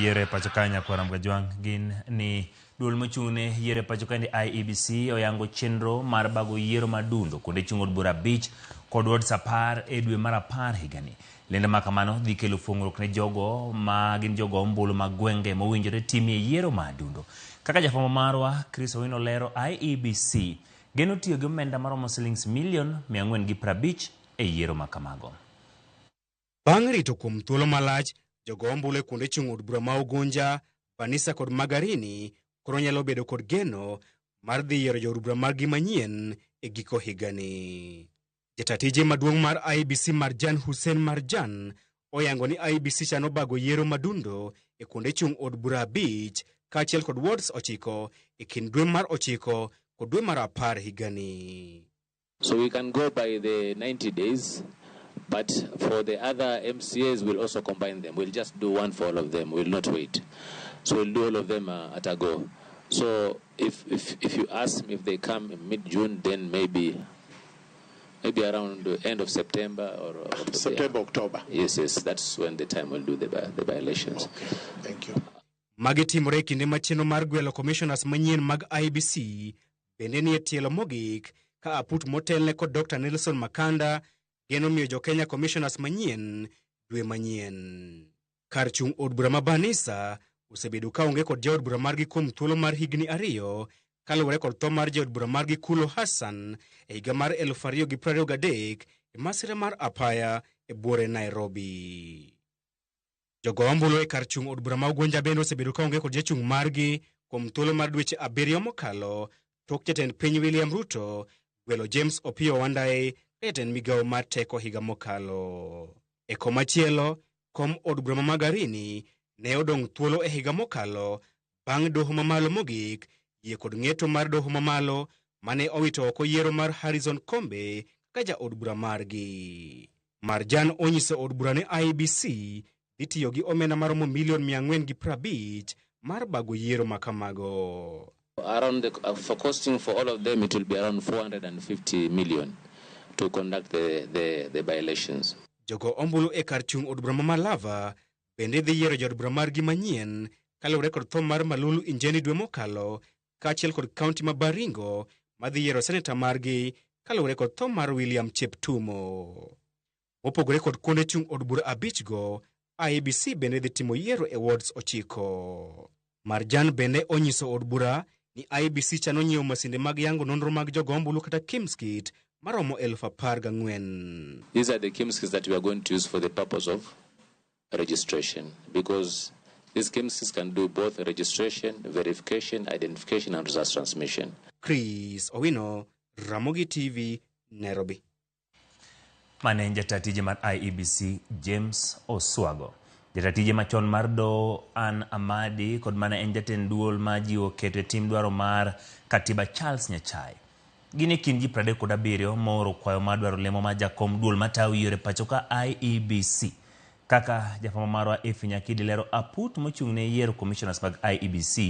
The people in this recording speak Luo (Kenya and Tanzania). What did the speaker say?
yiero e pacho ka nyakwar Mgajwang' gin ni duol mochung' ne yiero e pacho ka ni IEBC oyango chenro mar bago yiero madundo kuonde chung' od bura 5 kod wards 10 e dwe mar 10 higani. Lendo ma kamano dhi kelo fuong'ruok ne jogo ma gin jogo ombulu mag gwenge mowinjore timie yiero madundo. Kaka jafwambo marwa Chris Owino lero, IEBC geno tiyo gi omenda maromo silings milion 450 e yiero ma kamago. Bang' rito kuom thuolo malach, jogo ombulu e kuonde chung' od bura ma Ugunja, Banisa kod Magarini koro nyalo bedo kod geno mar dhi yiero jood bura margi manyien e giko higani. Jata tije maduong' mar IEBC Marjan Hussein Marjan oyango ni IEBC chano bago yiero madundo e kuonde chung' od bura 5 kaachiel kod wards 9 e kind dwe mar 9 kod dwe mar 10 higani. So we can go by the 90 days, but for the other MCAs, we'll also combine them. We'll just do one for all of them. We'll not wait. So we'll do all of them at a go. So if you ask me if they come in mid-June, then maybe around the end of September or October. September, October. Yes, that's when the time we'll do the by-elections. Okay, thank you. Magi timore e kinde ma chenro mar gwelo commissioners manyien mag IEBC bende nie tielo mogik ka aput motelne kod Dr. Nelson Makanda geno miyo jo Kenya commissioners manyien dwe manyien. Kar chung' od bura ma Banisa osebedo ka onge kod jaod bura margi kuom thuolo mar higni 2 kaluwore kod tho mar jaod bura margi Kulo Hassan e higa mar 2023 e masira mar apaya e buore Nairobi. Jogo ombulu e kar chung' od bura ma Ugunja bende osebedo ka onge kod jachung' margi kuom thuolo mar dweche 7 mokalo tok jatend piny William Ruto gwelo James Opiyo Wandayi ka jatend migawo mar teko higa mokalo. E komachielo, kom od bura ma Magarini ne odong' thuolo e higa mokalo bang' doho mamalo mogik yie kod ng'eto mar doho mamalo mane owito oko yiero mar Harrison Kombe kaka jaod bura margi. Marjan onyiso od bura ni IEBC dhi tiyo gi omenda maromo milion 450 mar bago yiero ma kamago. Around the, for costing for all of them, it will be around 450 million to conduct the by-elections. Jogo ombulu e kar chung' od bura ma Malava bende dhi yiero jaod bura margi manyien kaluwore kod tho mar Malulu Injeni dwe mokalo kaachiel kod kaunti ma Baringo madhi yiero seneta margi kaluwore kod tho mar William Cheptumo. Mopogore kod kuonde chung' od bura 5 go, IEBC bende dhi timo yiero e wards 9. Marjan bende onyiso od bura ni IEBC chano nyiewo masinde mag yango nonro mag jogo ombulu kata KIEMS kit maromo 14,000. These are the KIEMS kits that we are going to use for the purpose of registration, because these KIEMS kits can do both registration, verification, identification and results transmission. Chris Owino, Ramogi TV, Nairobi. Mane en jata tije mar IEBC James Oswago. Jata tije machon mar doho Ann Amadi kod mane en jatend duol ma jiwo keto e tim dwaro mar katiba Charles Nyachae. Gin e kind ji 37 mooro kwayo mar dwaro lemo mar jakom duol matayo yiero e pacho ka IEBC. Kaka jafwambo marwa Effie Nyakidi lero, aput mochung' ne yiero commissioners mag IEBC